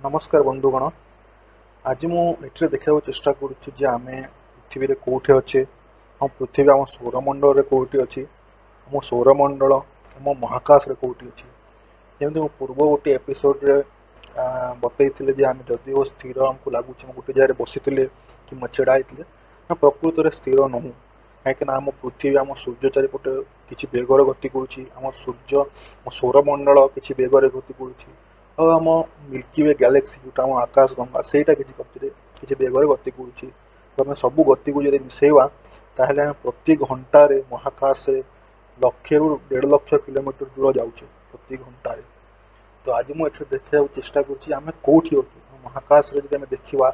ନମସ୍କାର ବନ୍ଧୁଗଣ। ଆଜି ମୁଁ ଏଥିରେ ଦେଖିବାକୁ ଚେଷ୍ଟା କରୁଛି ଯେ ଆମେ ପୃଥିବୀରେ କେଉଁଠି ଅଛେ, ଆମ ପୃଥିବୀ ଆମ ସୌରମଣ୍ଡଳରେ କେଉଁଠି ଅଛି, ଆମ ସୌରମଣ୍ଡଳ ଆମ ମହାକାଶରେ କେଉଁଠି ଅଛି। ଯେମିତି ମୁଁ ପୂର୍ବ ଗୋଟିଏ ଏପିସୋଡ଼ରେ ବତେଇଥିଲେ ଯେ ଆମେ ଯଦିଓ ସ୍ଥିର ଆମକୁ ଲାଗୁଛି, ଆମେ ଗୋଟେ ଜାଗାରେ ବସିଥିଲେ କିମ୍ବା ଛିଡ଼ା ହେଇଥିଲେ, ଆମେ ପ୍ରକୃତରେ ସ୍ଥିର ନୁହଁ। କାହିଁକିନା ଆମ ପୃଥିବୀ ଆମ ସୂର୍ଯ୍ୟ ଚାରିପଟେ କିଛି ବେଗରେ ଗତି କରୁଛି, ଆମ ସୂର୍ଯ୍ୟ ଆମ ସୌରମଣ୍ଡଳ କିଛି ବେଗରେ ଗତି କରୁଛି, ଆଉ ଆମ ମିଲ୍କି we galaxy ଯେଉଁଟା ଆମ ଆକାଶ ଗଙ୍ଗା ସେଇଟା କିଛି ଗତିରେ କିଛି ବେଗରେ ଗତି କରୁଛି। ତ ଆମେ ସବୁ ଗତିକୁ ଯଦି ମିଶାଇବା ତାହେଲେ ଆମେ ପ୍ରତି ଘଣ୍ଟାରେ ମହାକାଶରେ 1 ଲକ୍ଷରୁ 1.5 ଲକ୍ଷ କିଲୋମିଟର ଦୂର ଯାଉଛେ ପ୍ରତି ଘଣ୍ଟାରେ। ତ ଆଜି ମୁଁ ଏଠାରେ ଦେଖିବାକୁ ଚେଷ୍ଟା କରୁଛି ଆମେ କେଉଁଠି ଅଛୁ ମହାକାଶରେ। ଯଦି ଆମେ ଦେଖିବା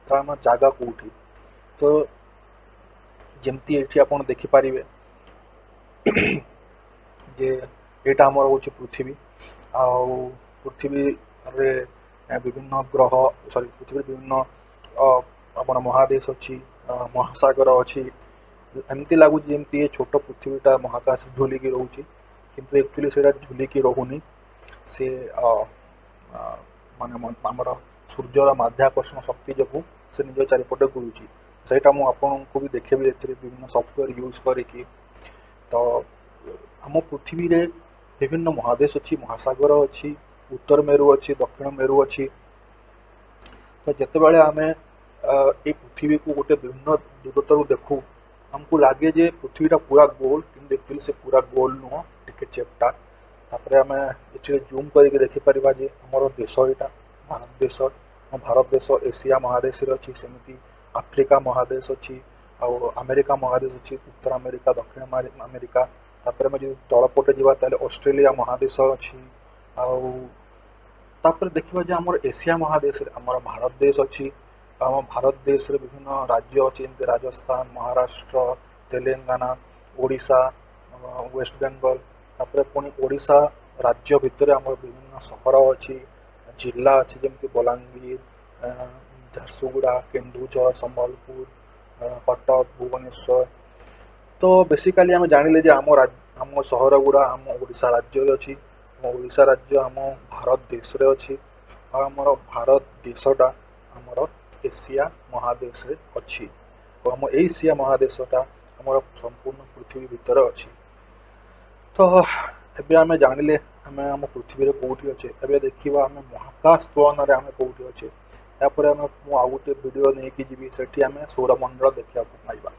ତ ଆମ ଜାଗା କେଉଁଠି, ତ ଯେମିତି ଏଠି ଆପଣ ଦେଖିପାରିବେ ଯେ ଏଇଟା ଆମର ହେଉଛି ପୃଥିବୀ। ଆଉ ପୃଥିବୀରେ ବିଭିନ୍ନ ଗ୍ରହ, ସରି, ପୃଥିବୀରେ ବିଭିନ୍ନ ଆମର ମହାଦେଶ ଅଛି, ମହାସାଗର ଅଛି। ଏମିତି ଲାଗୁଛି ଯେମିତି ଏ ଛୋଟ ପୃଥିବୀଟା ମହାକାଶରେ ଝୁଲିକି ରହୁଛି, କିନ୍ତୁ ଆକ୍ଚୁଆଲି ସେଇଟା ଝୁଲିକି ରହୁନି। ସେ ମାନେ ଆମର ସୂର୍ଯ୍ୟର ମାଧ୍ୟାକର୍ଷଣ ଶକ୍ତି ଯୋଗୁଁ ସେ ନିଜ ଚାରିପଟେ ଘୁରୁଛି। ସେଇଟା ମୁଁ ଆପଣଙ୍କୁ ବି ଦେଖେଇବି ଏଥିରେ ବିଭିନ୍ନ ସଫ୍ଟୱେର୍ ୟୁଜ୍ କରିକି। ତ ଆମ ପୃଥିବୀରେ ବିଭିନ୍ନ ମହାଦେଶ ଅଛି, ମହାସାଗର ଅଛି, ଉତ୍ତର ମେରୁ ଅଛି, ଦକ୍ଷିଣ ମେରୁ ଅଛି। ତ ଯେତେବେଳେ ଆମେ ଏଇ ପୃଥିବୀକୁ ଗୋଟେ ବିଭିନ୍ନ ଦୂରତାରୁ ଦେଖୁ, ଆମକୁ ଲାଗେ ଯେ ପୃଥିବୀଟା ପୁରା ଗୋଲ, କିନ୍ତୁ ଆକ୍ଚୁଆଲି ସେ ପୁରା ଗୋଲ ନୁହଁ, ଟିକେ ଚେପ୍ଟା। ତାପରେ ଆମେ ଏଥିରେ ଜୁମ୍ କରିକି ଦେଖିପାରିବା ଯେ ଆମର ଦେଶ ଏଇଟା ଭାରତ ଦେଶ। ଆମ ଭାରତ ଦେଶ ଏସିଆ ମହାଦେଶରେ ଅଛି, ସେମିତି ଆଫ୍ରିକା ମହାଦେଶ ଅଛି, ଆଉ ଆମେରିକା ମହାଦେଶ ଅଛି, ଉତ୍ତର ଆମେରିକା, ଦକ୍ଷିଣ ଆମେରିକା। ତାପରେ ଆମେ ଯଦି ତଳ ପଟେ ଯିବା ତାହେଲେ ଅଷ୍ଟ୍ରେଲିଆ ମହାଦେଶ ଅଛି। ଆଉ ତାପରେ ଦେଖିବା ଯେ ଆମର ଏସିଆ ମହାଦେଶରେ ଆମର ଭାରତ ଦେଶ ଅଛି। ଆମ ଭାରତ ଦେଶରେ ବିଭିନ୍ନ ରାଜ୍ୟ ଅଛି, ଯେମିତି ରାଜସ୍ଥାନ, ମହାରାଷ୍ଟ୍ର, ତେଲେଙ୍ଗାନା, ଓଡ଼ିଶା, ୱେଷ୍ଟବେଙ୍ଗଲ। ତାପରେ ପୁଣି ଓଡ଼ିଶା ରାଜ୍ୟ ଭିତରେ ଆମର ବିଭିନ୍ନ ସହର ଅଛି, ଜିଲ୍ଲା ଅଛି, ଯେମିତି ବଲାଙ୍ଗୀର, ଝାରସୁଗୁଡ଼ା, କେନ୍ଦୁଝର, ସମ୍ବଲପୁର, କଟକ, ଭୁବନେଶ୍ୱର। ତ ବେସିକାଲି ଆମେ ଜାଣିଲେ ଯେ ଆମ ସହର ଗୁଡ଼ା ଆମ ଓଡ଼ିଶା ରାଜ୍ୟରେ ଅଛି, ଆମ ଓଡ଼ିଶା ରାଜ୍ୟ ଆମ ଭାରତ ଦେଶରେ ଅଛି, ଆଉ ଆମର ଭାରତ ଦେଶଟା ଆମର ଏସିଆ ମହାଦେଶରେ ଅଛି, ଆଉ ଆମ ଏସିଆ ମହାଦେଶଟା ଆମର ସମ୍ପୂର୍ଣ୍ଣ ପୃଥିବୀ ଭିତରେ ଅଛି। ତ ଏବେ ଆମେ ଜାଣିଲେ ଆମେ ଆମ ପୃଥିବୀରେ କେଉଁଠି ଅଛେ। ଏବେ ଦେଖିବା ଆମେ ମହାକାଶ ତୁଳନାରେ ଆମେ କେଉଁଠି ଅଛେ। ତାପରେ ମୁଁ ଆଉ ଗୋଟେ ଭିଡ଼ିଓ ନେଇକି ଯିବି, ସେଠି ଆମେ ସୌରମଣ୍ଡଳ ଦେଖିବାକୁ ପାଇବା।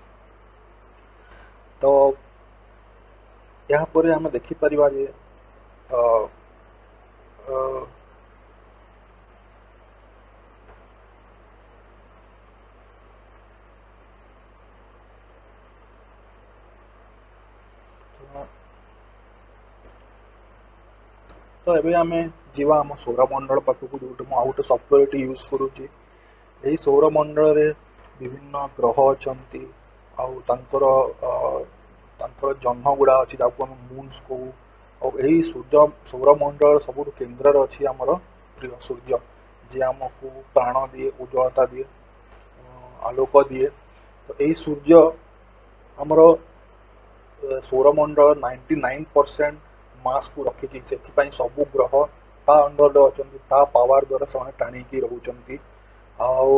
ତ ଏହାପରେ ଆମେ ଦେଖିପାରିବା ଯେ ତ ଏବେ ଆମେ ଯିବା ଆମ ସୌରମଣ୍ଡଳ ପାଖକୁ, ଯେଉଁଠି ମୁଁ ଆଉ ଗୋଟେ ସଫ୍ଟୱେର୍ ୟୁଜ୍ କରୁଛି। ଏହି ସୌରମଣ୍ଡଳରେ ବିଭିନ୍ନ ଗ୍ରହ ଅଛନ୍ତି, ଆଉ ତାଙ୍କର ଜହ୍ନ ଗୁଡ଼ା ଅଛି, ଯାହାକୁ ଆମେ ମୁନ୍ସ କହୁ। ଆଉ ଏହି ସୂର୍ଯ୍ୟ ସୌରମଣ୍ଡଳର ସବୁଠୁ କେନ୍ଦ୍ରରେ ଅଛି ଆମର ପ୍ରିୟ ସୂର୍ଯ୍ୟ, ଯିଏ ଆମକୁ ପ୍ରାଣ ଦିଏ, ଉଜ୍ଜଳତା ଦିଏ, ଆଲୋକ ଦିଏ। ତ ଏହି ସୂର୍ଯ୍ୟ ଆମର ସୌରମଣ୍ଡଳ 99% ମାସ୍କୁ ରଖିଛି। ସେଥିପାଇଁ ସବୁ ଗ୍ରହ ତା ଅଣ୍ଡରରେ ଅଛନ୍ତି, ତା ପାୱାର ଦ୍ୱାରା ସେମାନେ ଟାଣିକି ରହୁଛନ୍ତି। ଆଉ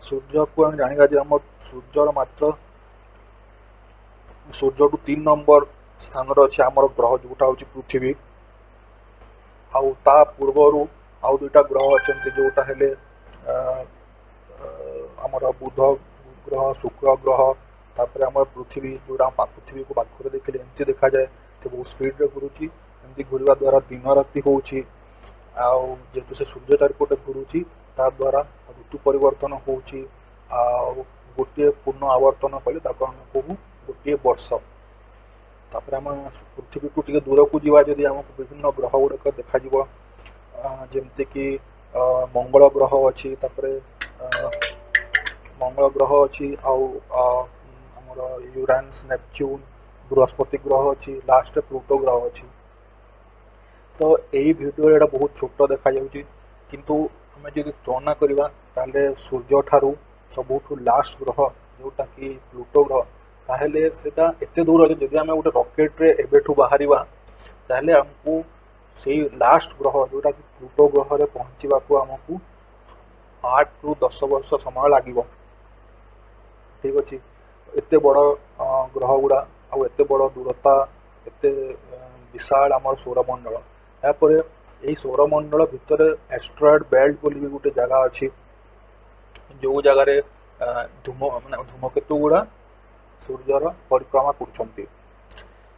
ସୂର୍ଯ୍ୟକୁ ଆମେ ଜାଣିବା ଯେ ଆମ ସୂର୍ଯ୍ୟର ମାତ୍ର ସୂର୍ଯ୍ୟଠୁ 3 ନମ୍ବର ସ୍ଥାନରେ ଅଛି ଆମର ଗ୍ରହ, ଯେଉଁଟା ହେଉଛି ପୃଥିବୀ। ଆଉ ତା ପୂର୍ବରୁ ଆଉ 2ଟା ଗ୍ରହ ଅଛନ୍ତି, ଯେଉଁଟା ହେଲେ ଆମର ବୁଧ ଗ୍ରହ, ଶୁକ୍ର ଗ୍ରହ। ତାପରେ ଆମର ପୃଥିବୀ, ଯେଉଁଟା ଆମ ପୃଥିବୀକୁ ପାଖରେ ଦେଖିଲେ ଏମିତି ଦେଖାଯାଏ, ସେ ବହୁତ ସ୍ପିଡ଼ରେ ଘୁରୁଛି। ଏମିତି ଘୁରିବା ଦ୍ୱାରା ଦିନ ରାତି ହେଉଛି, ଆଉ ଯେହେତୁ ସେ ସୂର୍ଯ୍ୟ ଚାରିପଟେ ଘୁରୁଛି ତା ଦ୍ୱାରା ଋତୁ ପରିବର୍ତ୍ତନ ହେଉଛି। ଆଉ ଗୋଟିଏ ପୂର୍ଣ୍ଣ ଆବର୍ତ୍ତନ କଲେ ତାକୁ ଆମେ କହୁ ଗୋଟିଏ ବର୍ଷ। ତାପରେ ଆମେ ପୃଥିବୀକୁ ଟିକେ ଦୂରକୁ ଯିବା ଯଦି ଆମକୁ ବିଭିନ୍ନ ଗ୍ରହ ଗୁଡ଼ିକ ଦେଖାଯିବ, ଯେମିତିକି ମଙ୍ଗଳ ଗ୍ରହ ଅଛି, ତାପରେ ମଙ୍ଗଳ ଗ୍ରହ ଅଛି, ଆଉ ଆମର ୟୁରାନସ୍, ନେପଚ୍ୟୁନ୍, ବୃହସ୍ପତି ଗ୍ରହ ଅଛି, ଲାଷ୍ଟରେ ପ୍ଲୁଟୋ ଗ୍ରହ ଅଛି। ତ ଏଇ ଭିଡ଼ିଓରେ ଏଇଟା ବହୁତ ଛୋଟ ଦେଖାଯାଉଛି, କିନ୍ତୁ ଆମେ ଯଦି ତୁଳନା କରିବା ତାହେଲେ ସୂର୍ଯ୍ୟ ଠାରୁ ସବୁଠୁ ଲାଷ୍ଟ ଗ୍ରହ ଯେଉଁଟାକି ପ୍ଲୁଟୋ ଗ୍ରହ, ତାହେଲେ ସେଇଟା ଏତେ ଦୂର ଅଛି, ଯଦି ଆମେ ଗୋଟେ ରକେଟରେ ଏବେଠୁ ବାହାରିବା ତାହେଲେ ଆମକୁ ସେଇ ଲାଷ୍ଟ ଗ୍ରହ ଯେଉଁଟାକି ପ୍ଲୁଟୋ ଗ୍ରହରେ ପହଞ୍ଚିବାକୁ ଆମକୁ 8ରୁ 10 ବର୍ଷ ସମୟ ଲାଗିବ। ଠିକ୍ ଅଛି, ଏତେ ବଡ଼ ଗ୍ରହ ଗୁଡ଼ା ଆଉ ଏତେ ବଡ଼ ଦୂରତା, ଏତେ ବିଶାଳ ଆମର ସୌରମଣ୍ଡଳ। ଏହାପରେ ଏଇ ସୌରମଣ୍ଡଳ ଭିତରେ ଆଷ୍ଟ୍ରଏଡ୍ ବେଲ୍ଟ ବୋଲି ବି ଗୋଟେ ଜାଗା ଅଛି, ଯେଉଁ ଜାଗାରେ ଧୂମ ମାନେ ଧୂମକେତୁ ଗୁଡ଼ା ସୂର୍ଯ୍ୟର ପରିକ୍ରମା କରୁଛନ୍ତି।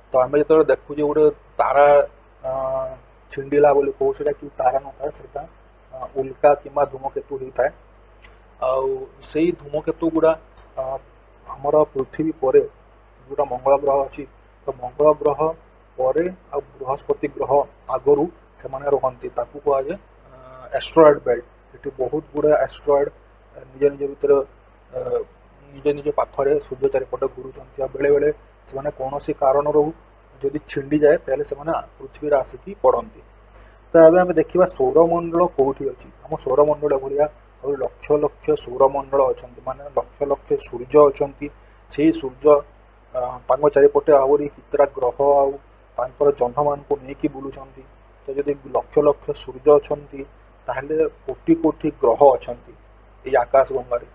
ତ ଆମେ ଯେତେବେଳେ ଦେଖୁଛେ ଗୋଟେ ତାରା ଛିଣ୍ଡିଲା ବୋଲି କହୁ, ସେଇଟା କି ତାରା ନଥାଏ, ସେଇଟା ଉଲ୍କା କିମ୍ବା ଧୂମକେତୁ ହେଇଥାଏ। ଆଉ ସେଇ ଧୂମକେତୁ ଗୁଡ଼ା ଆମର ପୃଥିବୀ ପରେ ଯେଉଁଟା ମଙ୍ଗଳ ଗ୍ରହ ଅଛି, ତ ମଙ୍ଗଳ ଗ୍ରହ ପରେ ଆଉ ବୃହସ୍ପତି ଗ୍ରହ ଆଗରୁ ସେମାନେ ରୁହନ୍ତି। ତାକୁ କୁହାଯାଏ ଆଷ୍ଟ୍ରଏଡ୍ ବେଲ୍ଟ। ଏଠି ବହୁତ ଗୁଡ଼ାଏ ଆଷ୍ଟ୍ରଏଡ୍ ନିଜ ନିଜ ଭିତରେ ନିଜ ନିଜ ପାଖରେ ସୂର୍ଯ୍ୟ ଚାରିପଟେ ଘୁରୁଛନ୍ତି, ଆଉ ବେଳେବେଳେ ସେମାନେ କୌଣସି କାରଣରୁ ଯଦି ଛିଣ୍ଡିଯାଏ, ତାହେଲେ ସେମାନେ ପୃଥିବୀରେ ଆସିକି ପଡ଼ନ୍ତି। ତ ଏବେ ଆମେ ଦେଖିବା ସୌରମଣ୍ଡଳ କୋଉଠି ଅଛି। ଆମ ସୌରମଣ୍ଡଳ ଭଳିଆ ଆଉ ଲକ୍ଷ ଲକ୍ଷ ସୌରମଣ୍ଡଳ ଅଛନ୍ତି, ମାନେ ଲକ୍ଷ ଲକ୍ଷ ସୂର୍ଯ୍ୟ ଅଛନ୍ତି। ସେଇ ସୂର୍ଯ୍ୟ ତାଙ୍କ ଚାରିପଟେ ଆହୁରି କେତେଟା ଗ୍ରହ ଆଉ ତାଙ୍କର ଜହ୍ନମାନଙ୍କୁ ନେଇକି ବୁଲୁଛନ୍ତି। ତ ଯଦି ଲକ୍ଷ ଲକ୍ଷ ସୂର୍ଯ୍ୟ ଅଛନ୍ତି, ତାହେଲେ କୋଟି କୋଟି ଗ୍ରହ ଅଛନ୍ତି ଏଇ ଆକାଶ ଗଙ୍ଗାରେ।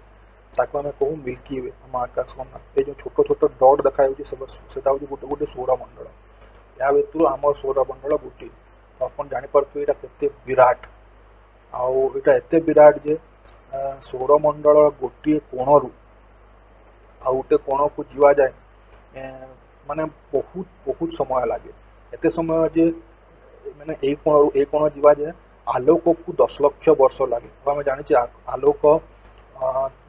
ତାକୁ ଆମେ କହୁ ମିଲ୍କି we. ଆମ ଆକାଶ ଗଙ୍ଗା ଏଇ ଯେଉଁ ଛୋଟ ଛୋଟ ଡଟ୍ ଦେଖାଯାଉଛି, ସେଟା ହେଉଛି ଗୋଟେ ଗୋଟେ ସୌରମଣ୍ଡଳ। ଏହା ଭିତରୁ ଆମ ସୌରମଣ୍ଡଳ ଗୋଟିଏ। ତ ଆପଣ ଜାଣିପାରୁଥିବେ ଏଇଟା କେତେ ବିରାଟ। ଆଉ ଏଇଟା ଏତେ ବିରାଟ ଯେ ସୌରମଣ୍ଡଳ ଗୋଟିଏ କୋଣରୁ ଆଉ ଗୋଟେ କୋଣକୁ ଯିବା ଯାଏ ମାନେ ବହୁତ ବହୁତ ସମୟ ଲାଗେ। ଏତେ ସମୟ ଯେ ମାନେ ଏଇ କୋଣରୁ ଏଇ କୋଣ ଯିବା ଯାଏ ଆଲୋକକୁ 10 ଲକ୍ଷ ବର୍ଷ ଲାଗେ। ଆଉ ଆମେ ଜାଣିଛେ ଆଲୋକ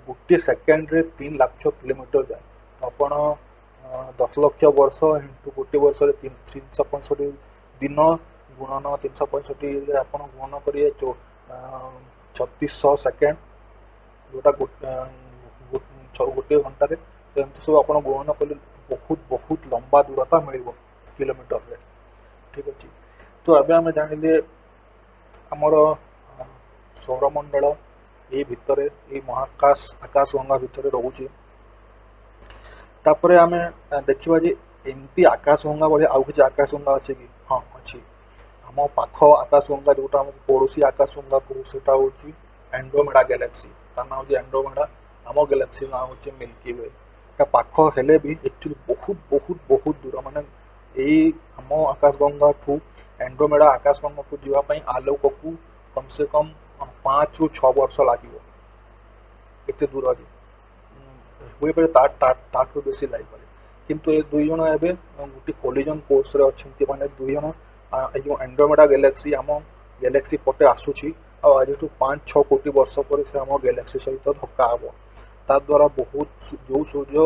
ଗୋଟିଏ ସେକେଣ୍ଡରେ 3 ଲକ୍ଷ କିଲୋମିଟର ଯାଏ। ତ ଆପଣ 10 ଲକ୍ଷ ବର୍ଷ ଇଣ୍ଟୁ ଗୋଟିଏ ବର୍ଷରେ 365 ଦିନ ଗୁଣନ 365ରେ ଆପଣ ଗୁଣନ କରିବେ 3600 ସେକେଣ୍ଡ, ଯେଉଁଟା ଗୋଟିଏ ଘଣ୍ଟାରେ। ତ ଏମିତି ସବୁ ଆପଣ ଗୁଣନ କଲେ ବହୁତ ବହୁତ ଲମ୍ବା ଦୂରତା ମିଳିବ କିଲୋମିଟରରେ। ଠିକ୍ ଅଛି, ତ ଏବେ ଆମେ ଜାଣିଲେ ଆମର ସୌରମଣ୍ଡଳ ଏଇ ଭିତରେ, ଏଇ ମହାକାଶ ଆକାଶ ଗଙ୍ଗା ଭିତରେ ରହୁଛି। ତାପରେ ଆମେ ଦେଖିବା ଯେ ଏମିତି ଆକାଶ ଗଙ୍ଗା ଭଳିଆ ଆଉ କିଛି ଆକାଶ ଗଙ୍ଗା ଅଛି କି? ହଁ, ଅଛି। ଆମ ପାଖ ଆକାଶ ଗଙ୍ଗା, ଯୋଉଟା ଆମକୁ ପଡ଼ୋଶୀ ଆକାଶ ଗଙ୍ଗା କହୁ, ସେଟା ହେଉଛି ଆଣ୍ଡ୍ରୋମେଡା ଗ୍ୟାଲାକ୍ସି। ତା ନାଁ ହେଉଛି ଆଣ୍ଡ୍ରୋମେଡା। ଆମ ଗ୍ୟାଲାକ୍ସି ନାଁ ହେଉଛି ମିଲ୍କି we. ଏଟା ପାଖ ହେଲେ ବି ଆକ୍ଚୁଆଲି ବହୁତ ବହୁତ ବହୁତ ଦୂର। ମାନେ ଏଇ ଆମ ଆକାଶ ଗଙ୍ଗାଠୁ ଆଣ୍ଡ୍ରୋମେଡା ଆକାଶ ଗଙ୍ଗାକୁ ଯିବା ପାଇଁ ଆଲୋକକୁ କମ୍ ସେ କମ୍ 5ରୁ 6 ବର୍ଷ ଲାଗିବ। ଏତେ ଦୂର ଯେ ହୋଇପାରେ ତାଠୁ ବେଶୀ ଲାଗିପାରେ। କିନ୍ତୁ ଏ ଦୁଇ ଜଣ ଏବେ ଗୋଟେ କୋଲିଜନ କୋର୍ସରେ ଅଛନ୍ତି। ମାନେ ଦୁଇ ଜଣ ଏଇ ଯେଉଁ ଆଣ୍ଡ୍ରୋମେଡା ଗ୍ୟାଲାକ୍ସି ଆମ ଗ୍ୟାଲାକ୍ସି ପଟେ ଆସୁଛି, ଆଉ ଆଜିଠୁ 5-6 କୋଟି ବର୍ଷ ପରେ ସେ ଆମ ଗ୍ୟାଲାକ୍ସି ସହିତ ଧକ୍କା ହେବ। ତା ଦ୍ୱାରା ବହୁତ ଯେଉଁ ସୂର୍ଯ୍ୟ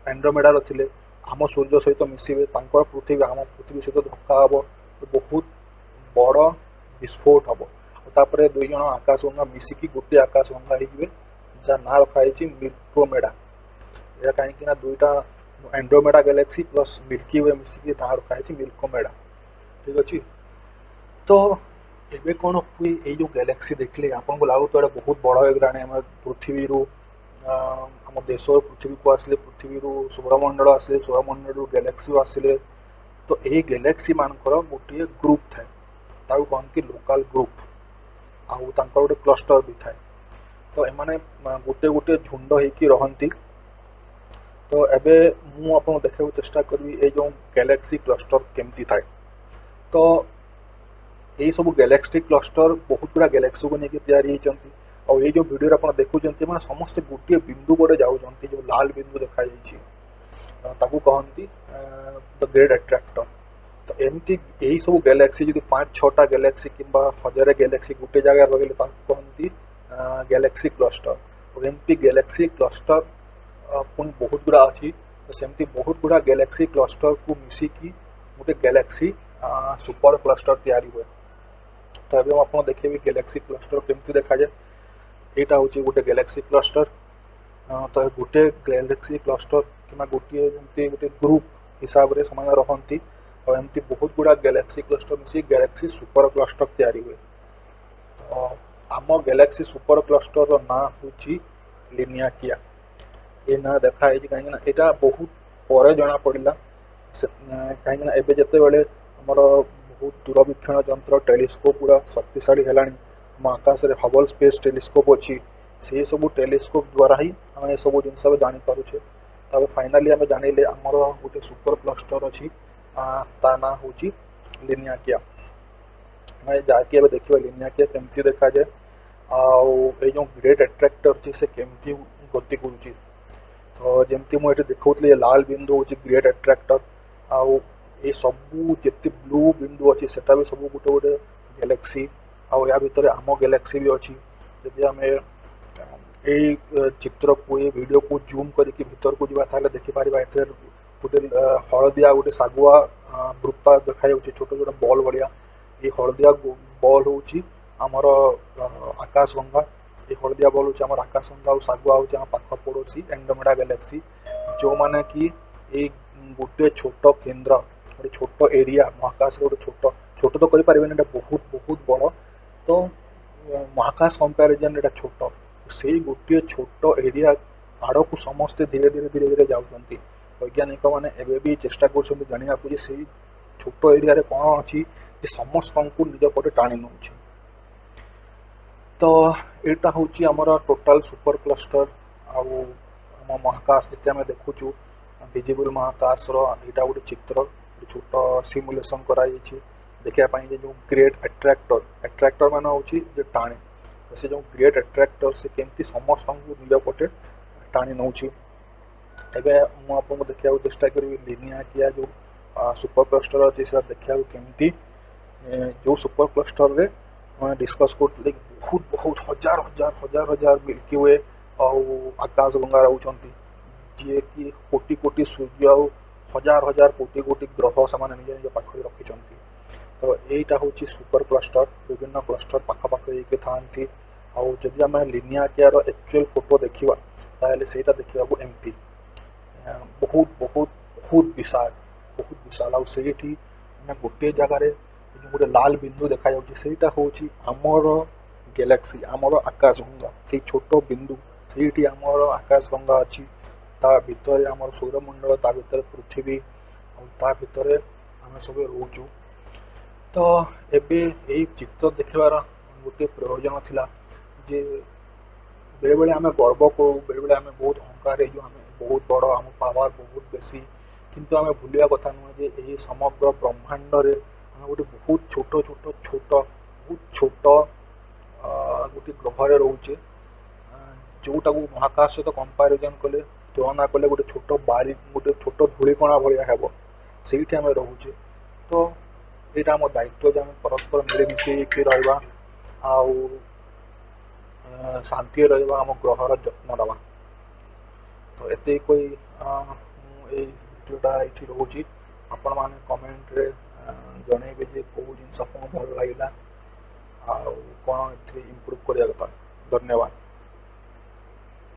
ଆଣ୍ଡ୍ରୋମେଡାର ଥିଲେ, ଆମ ସୂର୍ଯ୍ୟ ସହିତ ମିଶିବେ। ତାଙ୍କର ପୃଥିବୀ ଆମ ପୃଥିବୀ ସହିତ ଧକ୍କା ହେବ, ବହୁତ ବଡ଼ ବିସ୍ଫୋଟ ହେବ। ଆଉ ତାପରେ ଦୁଇ ଜଣ ଆକାଶଗଙ୍ଗା ମିଶିକି ଗୋଟିଏ ଆକାଶଗଙ୍ଗା ହେଇଯିବେ, ଯାହା ନାଁ ରଖାହେଇଛି ମିଲ୍କୋମେଡା। ଏଇଟା କାହିଁକି ନା ଦୁଇଟା Andromeda galaxy plus Milky we ମିଶିକି ନାଁ ରଖାହେଇଛି ମିଲ୍କୋମେଡା। ଠିକ୍ ଅଛି, ତ ଏବେ କ'ଣ ହୁଏ? ଏଇ ଯେଉଁ ଗ୍ୟାଲାକ୍ସି ଦେଖିଲେ ଆପଣଙ୍କୁ ଲାଗୁଥିବ ଏଇଟା ବହୁତ ବଡ଼ ହେଇଗଲାଣି। ଆମେ ପୃଥିବୀରୁ ଆମ ଦେଶ ପୃଥିବୀକୁ ଆସିଲେ, ପୃଥିବୀରୁ ସୌରମଣ୍ଡଳ ଆସିଲେ, ସୌରମଣ୍ଡଳରୁ ଗ୍ୟାଲାକ୍ସିରୁ ଆସିଲେ। ତ ଏହି ଗ୍ୟାଲାକ୍ସି ମାନଙ୍କର ଗୋଟିଏ ଗ୍ରୁପ୍ ଥାଏ, ତାକୁ କହନ୍ତି ଲୋକାଲ ଗ୍ରୁପ୍। ଆଉ ତାଙ୍କର ଗୋଟେ କ୍ଲଷ୍ଟର ବି ଥାଏ। ତ ଏମାନେ ଗୋଟେ ଗୋଟେ ଝୁଣ୍ଡ ହେଇକି ରହନ୍ତି। ତ ଏବେ ମୁଁ ଆପଣଙ୍କୁ ଦେଖିବାକୁ ଚେଷ୍ଟା କରିବି ଏଇ ଯେଉଁ ଗ୍ୟାଲାକ୍ସି କ୍ଲଷ୍ଟର କେମିତି ଥାଏ। ତ ଏଇ ସବୁ ଗ୍ୟାଲାକ୍ସି କ୍ଲଷ୍ଟର ବହୁତ ଗୁଡ଼ା ଗ୍ୟାଲାକ୍ସିକୁ ନେଇକି ତିଆରି ହେଇଛନ୍ତି। ଆଉ ଏଇ ଯେଉଁ ଭିଡ଼ିଓରେ ଆପଣ ଦେଖୁଛନ୍ତି, ମାନେ ସମସ୍ତେ ଗୋଟିଏ ବିନ୍ଦୁ ପଟେ ଯାଉଛନ୍ତି। ଯେଉଁ ଲାଲ ବିନ୍ଦୁ ଦେଖାଯାଇଛି, ତାକୁ କହନ୍ତି ଦ ଗ୍ରେଟ୍ ଆଟ୍ରାକ୍ଟର। ତ ଏମିତି ଏଇ ସବୁ ଗ୍ୟାଲାକ୍ସି ଯଦି ପାଞ୍ଚ ଛଅଟା ଗ୍ୟାଲାକ୍ସି କିମ୍ବା ହଜାରେ ଗ୍ୟାଲାକ୍ସି ଗୋଟେ ଜାଗାରେ ରହିଲେ, ତାକୁ କହନ୍ତି ଗ୍ୟାଲାକ୍ସି କ୍ଲଷ୍ଟର। ଆଉ ଏମିତି ଗ୍ୟାଲାକ୍ସି କ୍ଲଷ୍ଟର ପୁଣି ବହୁତ ଗୁଡ଼ା ଅଛି। ତ ସେମିତି ବହୁତ ଗୁଡ଼ା ଗ୍ୟାଲାକ୍ସି କ୍ଲଷ୍ଟରକୁ ମିଶିକି ଗୋଟେ ଗ୍ୟାଲାକ୍ସି ସୁପର କ୍ଲଷ୍ଟର ତିଆରି ହୁଏ। ତ ଏବେ ମୁଁ ଆପଣଙ୍କୁ ଦେଖେଇବି ଗ୍ୟାଲାକ୍ସି କ୍ଲଷ୍ଟର କେମିତି ଦେଖାଯାଏ। ଏଇଟା ହେଉଛି ଗୋଟେ ଗ୍ୟାଲାକ୍ସି କ୍ଲଷ୍ଟର। ତ ଗୋଟେ ଗ୍ୟାଲାକ୍ସି କ୍ଲଷ୍ଟର କିମ୍ବା ଗୋଟିଏ ଯେମିତି ଗୋଟେ ଗ୍ରୁପ୍ ହିସାବରେ ସେମାନେ ରହନ୍ତି। ଆଉ ଏମିତି ବହୁତ ଗୁଡ଼ା ଗ୍ୟାଲାକ୍ସି କ୍ଲଷ୍ଟର ମିଶି ଗ୍ୟାଲାକ୍ସି ସୁପର କ୍ଲଷ୍ଟର ତିଆରି ହୁଏ। ତ ଆମ ଗ୍ୟାଲାକ୍ସି ସୁପର କ୍ଲଷ୍ଟରର ନାଁ ହେଉଛି ଲିନିଆକିଆ। ଏ ନାଁ ଦେଖା ହେଇଛି କାହିଁକିନା ଏଇଟା ବହୁତ ପରେ ଜଣା ପଡ଼ିଲା ସେ, କାହିଁକିନା ଏବେ ଯେତେବେଳେ ଆମର ବହୁତ ଦୂରବୀକ୍ଷଣ ଯନ୍ତ୍ର, ଟେଲିସ୍କୋପ୍ ଗୁଡ଼ା ଶକ୍ତିଶାଳୀ ହେଲାଣି, ଆମ ଆକାଶରେ ହବଲ୍ ସ୍ପେସ୍ ଟେଲିସ୍କୋପ୍ ଅଛି। ସେଇ ସବୁ ଟେଲିସ୍କୋପ୍ ଦ୍ୱାରା ହିଁ ଆମେ ଏସବୁ ଜିନିଷ ଏବେ ଜାଣିପାରୁଛେ। ତାପରେ ଫାଇନାଲି ଆମେ ଜାଣିଲେ ଆମର ଗୋଟେ ସୁପର କ୍ଲଷ୍ଟର ଅଛି, ତା ନାଁ ହେଉଛି ଲିନିଆକିଆ। ଆମେ ଯାଇକି ଏବେ ଦେଖିବା ଲିନିଆକିଆ କେମିତି ଦେଖାଯାଏ ଆଉ ଏଇ ଯେଉଁ ଗ୍ରେଟ୍ ଆଟ୍ରାକ୍ଟର ଅଛି ସେ କେମିତି ଗତି କରୁଛି। ତ ଯେମିତି ମୁଁ ଏଠି ଦେଖାଉଥିଲି, ଏ ଲାଲ ବିନ୍ଦୁ ହେଉଛି ଗ୍ରେଟ୍ ଆଟ୍ରାକ୍ଟର, ଆଉ ଏ ସବୁ ଯେତେ ବ୍ଲୁ ବିନ୍ଦୁ ଅଛି ସେଟା ବି ସବୁ ଗୋଟେ ଗୋଟେ ଗ୍ୟାଲାକ୍ସି, ଆଉ ୟା ଭିତରେ ଆମ ଗ୍ୟାଲାକ୍ସି ବି ଅଛି। ଯଦି ଆମେ ଏଇ ଚିତ୍ରକୁ, ଏଇ ଭିଡ଼ିଓକୁ ଜୁମ୍ କରିକି ଭିତରକୁ ଯିବା, ତାହେଲେ ଦେଖିପାରିବା ଏଥିରେ ଗୋଟେ ହଳଦିଆ, ଗୋଟେ ଶାଗୁଆ ବୃତ୍ତ ଦେଖାଯାଉଛି, ଛୋଟ ଛୋଟ ବଲ୍ ଭଳିଆ। ଏଇ ହଳଦିଆ ବଲ୍ ହେଉଛି ଆମର ଆକାଶଗଙ୍ଗା। ଏଇ ହଳଦିଆ ବଲ୍ ହେଉଛି ଆମର ଆକାଶଗଙ୍ଗା, ଆଉ ଶାଗୁଆ ହେଉଛି ଆମ ପାଖ ପଡ଼ୋଶୀ ଏଣ୍ଡ୍ରୋମେଡା ଗ୍ୟାଲାକ୍ସି, ଯେଉଁମାନେ କି ଏଇ ଗୋଟେ ଛୋଟ କେନ୍ଦ୍ର, ଗୋଟେ ଛୋଟ ଏରିଆ ମହାକାଶରେ, ଗୋଟେ ଛୋଟ, ଛୋଟ ତ କହିପାରିବେନି, ଏଇଟା ବହୁତ ବହୁତ ବଡ଼। ତ ମହାକାଶ କମ୍ପାରିଜନ୍ ଏଇଟା ଛୋଟ। ସେଇ ଗୋଟିଏ ଛୋଟ ଏରିଆ ଆଡ଼କୁ ସମସ୍ତେ ଧୀରେ ଧୀରେ ଧୀରେ ଧୀରେ ଯାଉଛନ୍ତି। ବୈଜ୍ଞାନିକମାନେ ଏବେ ବି ଚେଷ୍ଟା କରୁଛନ୍ତି ଜାଣିବାକୁ ଯେ ସେଇ ଛୋଟ ଏରିଆରେ କ'ଣ ଅଛି ଯେ ସମସ୍ତଙ୍କୁ ନିଜ ପଟେ ଟାଣି ନେଉଛି। ତ ଏଇଟା ହେଉଛି ଆମର ଟୋଟାଲ ସୁପର କ୍ଲଷ୍ଟର ଆଉ ଆମ ମହାକାଶ ଯେତେ ଆମେ ଦେଖୁଛୁ, ଭିଜିବୁଲ୍ ମହାକାଶର ଏଇଟା ଗୋଟେ ଚିତ୍ର, ଗୋଟେ ଛୋଟ ସିମୁଲେସନ୍ କରାଯାଇଛି ଦେଖିବା ପାଇଁ ଯେ ଯେଉଁ ଗ୍ରେଟ୍ ଆଟ୍ରାକ୍ଟର, ଆଟ୍ରାକ୍ଟର ମାନେ ହେଉଛି ଯେ ଟାଣେ, ତ ସେ ଯେଉଁ ଗ୍ରେଟ୍ ଆଟ୍ରାକ୍ଟର ସେ କେମିତି ସମସ୍ତଙ୍କୁ ନିଜ ପଟେ ଟାଣି ନେଉଛି। ଏବେ ମୁଁ ଆପଣଙ୍କୁ ଦେଖିବାକୁ ଚେଷ୍ଟା କରିବି ଲିନିଆକିଆ ଯେଉଁ ସୁପର କ୍ଲଷ୍ଟର ଅଛି ସେଟା ଦେଖିବାକୁ କେମିତି, ଯେଉଁ ସୁପର କ୍ଲଷ୍ଟରରେ ଆମେ ଡିସ୍କସ୍ କରୁଥିଲେ କି ବହୁତ ବହୁତ ହଜାର ହଜାର ହଜାର ହଜାର ମିଲ୍କି we ଆଉ ଆକାଶଗଙ୍ଗା ରହୁଛନ୍ତି, ଯିଏକି କୋଟି କୋଟି ସୂର୍ଯ୍ୟ ଆଉ ହଜାର ହଜାର କୋଟି କୋଟି ଗ୍ରହ ସେମାନେ ନିଜ ନିଜ ପାଖରେ ରଖିଛନ୍ତି। ତ ଏଇଟା ହେଉଛି ସୁପର କ୍ଲଷ୍ଟର। ବିଭିନ୍ନ କ୍ଲଷ୍ଟର ପାଖାପାଖି ହେଇକି ଥାଆନ୍ତି, ଆଉ ଯଦି ଆମେ ଲିନିଆକିଆର ଆକ୍ଚୁଆଲ ଫଟୋ ଦେଖିବା, ତାହେଲେ ସେଇଟା ଦେଖିବାକୁ ଏମିତି ବହୁତ ବହୁତ ବହୁତ ବିଶାଳ, ବହୁତ ବିଶାଳ। ଆଉ ସେଇଠି ମାନେ ଗୋଟିଏ ଜାଗାରେ ଯେଉଁ ଗୋଟେ ଲାଲ ବିନ୍ଦୁ ଦେଖାଯାଉଛି, ସେଇଟା ହେଉଛି ଆମର ଗ୍ୟାଲାକ୍ସି, ଆମର ଆକାଶଗଙ୍ଗା। ସେଇ ଛୋଟ ବିନ୍ଦୁ, ସେଇଠି ଆମର ଆକାଶଗଙ୍ଗା ଅଛି। ତା ଭିତରେ ଆମର ସୌରମଣ୍ଡଳ, ତା ଭିତରେ ପୃଥିବୀ, ଆଉ ତା ଭିତରେ ଆମେ ସବୁ ରହୁଛୁ। ତ ଏବେ ଏଇ ଚିତ୍ର ଦେଖିବାର ଗୋଟିଏ ପ୍ରୟୋଜନ ଥିଲା ଯେ ବେଳେବେଳେ ଆମେ ଗର୍ବ କରୁ, ବେଳେବେଳେ ଆମେ ବହୁତ ଅହଙ୍କାର ହେଇଯାଉ, ଆମେ ବହୁତ ବଡ଼, ଆମ ପାୱାର ବହୁତ ବେଶୀ। କିନ୍ତୁ ଆମେ ଭୁଲିବା କଥା ନୁହେଁ ଯେ ଏହି ସମଗ୍ର ବ୍ରହ୍ମାଣ୍ଡରେ ଆମେ ଗୋଟେ ବହୁତ ଛୋଟ ଛୋଟ ଛୋଟ ବହୁତ ଛୋଟ ଗୋଟେ ଗ୍ରହରେ ରହୁଛେ, ଯେଉଁଟାକୁ ମହାକାଶ ସହିତ କମ୍ପାରିଜନ୍ କଲେ, ତୁଳନା କଲେ ଗୋଟେ ଛୋଟ ବାରି, ଗୋଟେ ଛୋଟ ଧୂଳିକଣା ଭଳିଆ ହେବ। ସେଇଠି ଆମେ ରହୁଛେ। ତ ଏଇଟା ଆମ ଦାୟିତ୍ୱ ଯେ ଆମେ ପରସ୍ପର ମିଳିମିଶିକି ରହିବା ଆଉ ଶାନ୍ତିରେ ରହିବା, ଆମ ଗ୍ରହର ଯତ୍ନ ନେବା। ତ ଏତିକି କହି ମୁଁ ଏଇ ଭିଡ଼ିଓଟା ଏଇଠି ରହୁଛି। ଆପଣମାନେ କମେଣ୍ଟରେ ଜଣେଇବେ ଯେ କେଉଁ ଜିନିଷ ଆପଣଙ୍କୁ ଭଲ ଲାଗିଲା ଆଉ କ'ଣ ଏଥିରେ ଇମ୍ପ୍ରୁଭ୍ କରିବା କଥା। ଧନ୍ୟବାଦ।